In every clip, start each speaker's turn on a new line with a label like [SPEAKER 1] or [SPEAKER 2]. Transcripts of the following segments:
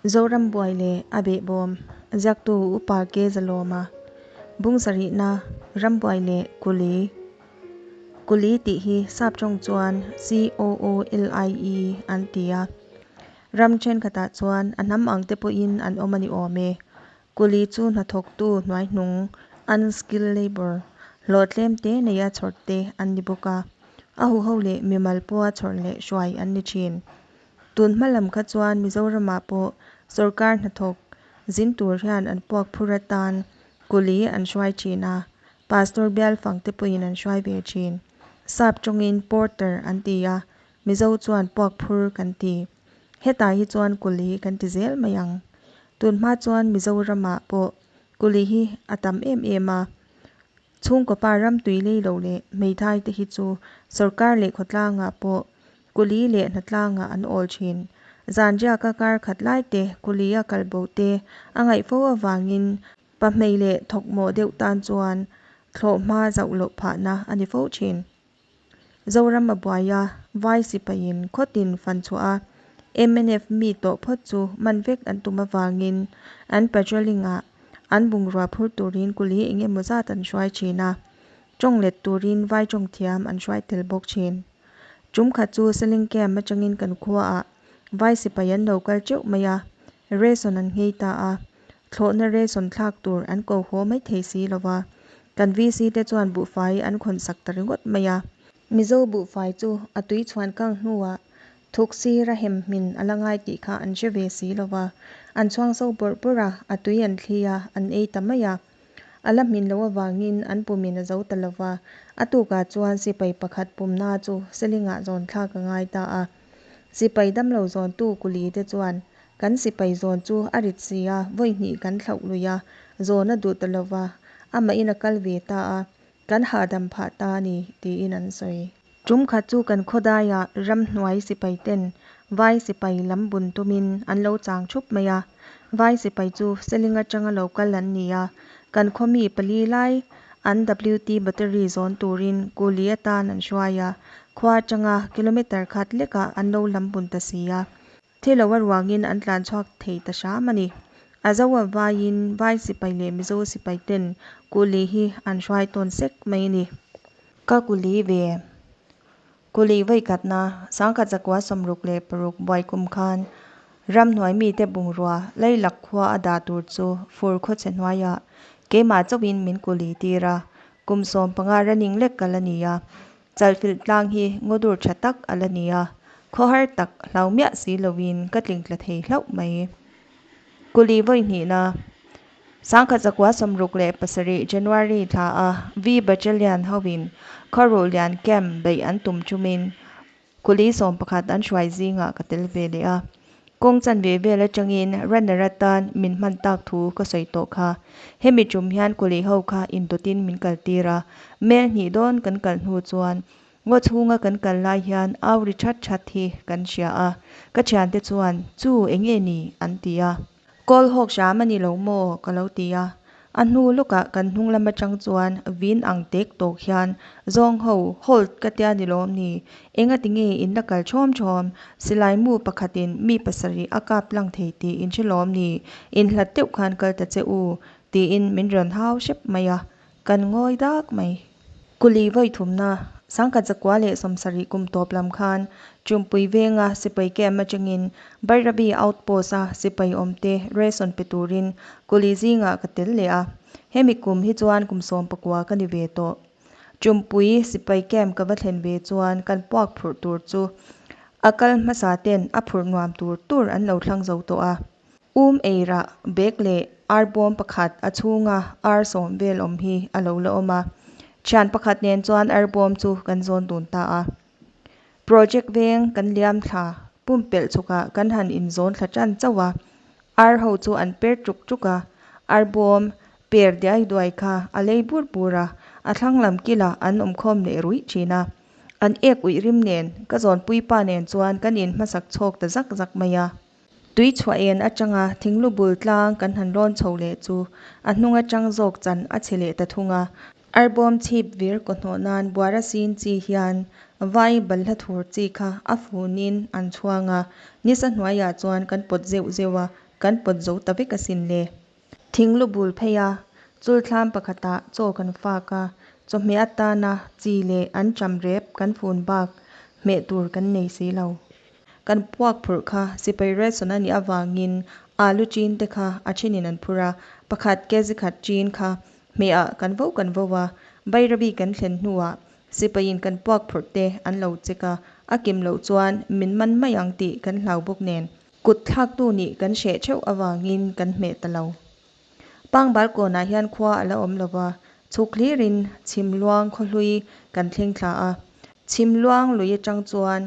[SPEAKER 1] Zoram buai leh a behbawm ziaktu Upa K. Zalawma Bung sarihna Rambuai leh Kuli Kuli tih hi sap tawng chuan C-O-O-L-I-E an ti a. Ram thenkhatah chuan a hnam ang te pawhin an awm a ni awm e. Kuli chu hnathawktu hnuaihnung, unskilled labour, hlawh tlem te neia chhawr te an ni bawk a. A huho leh mimal pawha chhawr leh hruai an ni thin. Tun hma lam kha chuan Mizoramah pawh sawrkar hnathawk zin tur hian an puak phur atan kuli an hruai thin a, Pastor bial fang te pawhin an hruai ve thin. Sap tawngin porter an ti a, Mizo chuan puak phur kan ti. Hetah hi chuan kuli kan ti zel mai ang. Tun hma chuan Mizoramah pawh kuli hi a tam em em a. Chhungkaw pa ram tui lei lo leh hmeithai te hi chu sawrkar leh khawtlangah pawh kuli leh hnatlangah an awl thin. Zanriaka kar khat lai te kuli a kal bo te a ngaih fo avangin pahmei leh thawkmawh deuh tan chuan thlawhhma zauh loh phahna a ni fo thin. Zoram a buai a, vai sipaiin khawtin fan chhuah a, mnf mi tawh phawt chu man vek an tum avangin an patrolling ah an bungrua phur turin kuli eng emaw zat an hruai thin a, tawng let turin vai tawng thiam an hruai tel bawk thin. Tum khat chu Seling Camp atangin kan khuaah vai sipai an lo kal teuh mai a, ration an nghei ta a, thlawhna ration thlak tur an ko haw mai thei si lo va, Kan VC te chuan buhfai an khawn sak ta ringawt mai a. Mizo buhfai chu a tui chhuan kang hnuah thuk sir a hem hmin a la ngai tih kha an hre ve si lo va, an chhuang so bawrh bawrh a, a tui an thli a, an ei ta mai a. A la hmin loh avangin an pumin a zo ta lo va, a tukah chuan sipai pakhat pumna chu Selingah zawn thlak a ngai ta a. Sipai damlo zawntu kuli te chuan Kan sipai zawn chu a rit si a, vawi hnih kan thlauh lui a, zawn a duh ta lo va, amahin a kal ve ta a, kan hahdam phah ta a ni, tiin an sawi. Tum khat chu kan khawdaiah ramhnuai sipai ten vai sipai lam bun tumin an lo chang thup mai a, vai sipai chu Seling atanga lo kal an ni a, kan khawmi pali lai an WT battery zawn turin kuli atan an hruai a, khua atanga kilometer khat lekah an lo lam bun ta si a, Thi lo a ruangin an tlan chhuak thei ta hram a ni. A zo a vaiin vai sipai leh Mizo sipai ten kuli hi an hruai tawn sek mai a ni. Ka kuli ve. Kuli vawikhatna sangkhat zakua 66 buai kum khan ramhnuai mite bungrua Leilak khua a dah tur chu fur khawchhe hnuaiah keimah chauhin min kuli tir a, kum 15 running lek ka la ni a. Chalfilh tlang hi ngawdur tha tak a la ni a, khawhar tak hlau miah si loin ka tlingtla thei hlauh mai. Kuli vawi hnihna, 1967 January thla a V Battalion hoin Khawruhlian Camp beih an tum chumin Kuli 11 an hruai zingah ka tel ve leh a. Kawng chanve vel atangin runner atan min hman tak thu ka sawi tawh kha. Hemi tum hian kuli ho kha indawtin min kaltir a. Mel hnih dawn kan kal hnu chuan ngaw chhunga kan kal lai hian au ri that that hi kan hria a. Ka thiante chuan, Chu, enge ni? an ti a. Kawl hawk hram a ni lo maw? ka lo ti a. A hnu lawkah kan hnung lam atang chuan vin ang tek tawk hian, Zawng ho, hold ka tia ni lawm ni? Engati nge in la kal thawm thawm? Silai mu pakhatin mi pasarih a kap lang thei tih in hre lawm ni? In hlat deuh khan kal ta che u, tiin min rawn hau hrep mai a. Kan ngawi dak mai. Kuli vawi thumna, 1970 kum tawp lam khan Chumpui venga sipai camp atangin Bairabi outpost-a sipai awmte ration pe turin kuli zingah ka tel leh a. Hemi kum hi chuan kum 19 ka ni ve tawh. Chumpui sipai camp ka va thlen ve chuan kan puak phurh tur chu a kal hmasa ten a phurh nuam tur tur an lo thlang zo tawh a. Um eirah bag leh ar bawm pakhat a chhunga ar sawm vel awm hi a lo la awm a. Thian pakhat nen chuan ar bawm chu kan zawn dun ta a. Project veng kan liam thla pumpelh chhukah kan han inzawn thla tan chauh a. Ar ho chu an per tuk tuk a, ar bawm per diai duai kha a lei bur bur a, a thlang lam kilah an awm khawm leh ruih thin a. An ek uih rim nen ka zawnpui pa nen chuan kan in hmasak chhawk ta zak zak mai a. Tui chhuah en atanga thinglu bul tlang kan han rawn chho leh chu a hnung atang zawk chan a chhe leh ta thung a. Arbawm chhip vir kaw hnawh nan buara sin chi hian vai balhla thur chi kha a funin an chhuang a, nisa hnuaiah chuan kan pawt zeuh zeuh a, kan pawt zo ta vek asin le. Thing lu bul phei a, chulthlam pakhatah chaw kan fak a, chawhmeh atana chi leh anṭam rep kan fun bak hmeh tur kan nei si lo. Kan puak phurh kha sipai ration a nih avangin alu chin te kha a thinin an phur a, pakhat kg khat chin kha hmehah kan vo kan vo a, Bairabi kan thlen hnuah sipaiin kan puak phurh te an lo check a, a kim loh chuan min man mai ang tih kan hlau bawk nen kut thlaktu nih kan hreh theuh avangin kan hmeh ta lo. Pangbal kawnah hian khua a la awm lo va, chhuk hlirin Chhimluang khawhlui kan thleng thla a. Chhimluang lui atang chuan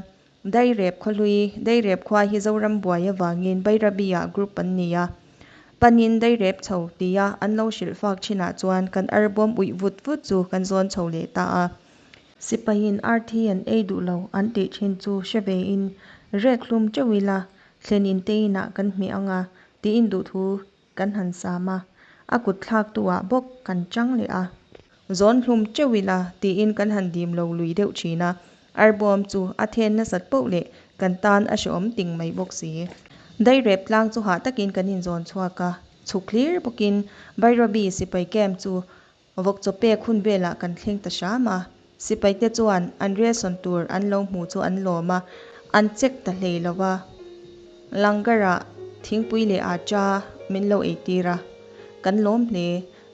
[SPEAKER 1] Dairep khawhlui, Dairep khua hi Zoram buai avangin Bairabi-ah group an ni a. Panin Dairep chho tia an lo hrilh fak thinah chuan kan arbawm uih vut vut chu kan zawn chho leh ta a. Sipaiin arthi an ei duh lo an tih thin chu hre vein rek hlum teuh ila thlen in te inah kan hmeh ang a tiin duhthu kan han sam a, a kut thlaktu ah bawk kan chang leh a. Zawn hlum teuh ila tiin kan han dim lo lui deuh thin a, arbawm chu a then nasat poh leh kan tan a hrehawm ting mai bawk si. Dairep tlang chu hah takin kan inzawn chhuak a, chhuk hlir bawkin Bairabi sipai camp chu Vawk chaw pek hun velah kan thleng ta hram a, sipaite chuan an ration tur an lo hmu chu an lawm a, an check ta hlei lo va, Langar-ah thingpui leh acha min lo eitir a, kan lawm hle.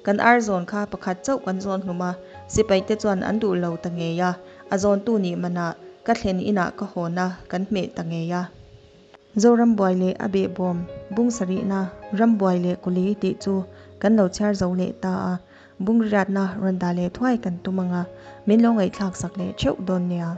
[SPEAKER 1] Kan ar zawn kha pakhat chauh kan zawn hlum a, sipaite chuan an duh lo ta ngei a, a zawntu nih manah ka thlen inah ka hawn a, kan hmeh ta ngei a. Zorambuai leh a behbawm bung sarihna Rambuai leh Kuli tih chu kan lo chhiar zo leh ta a, bung riatna rawn dah leh thuai kan tum ang a, min lo ngaihthlak sak leh theuh dawn nia.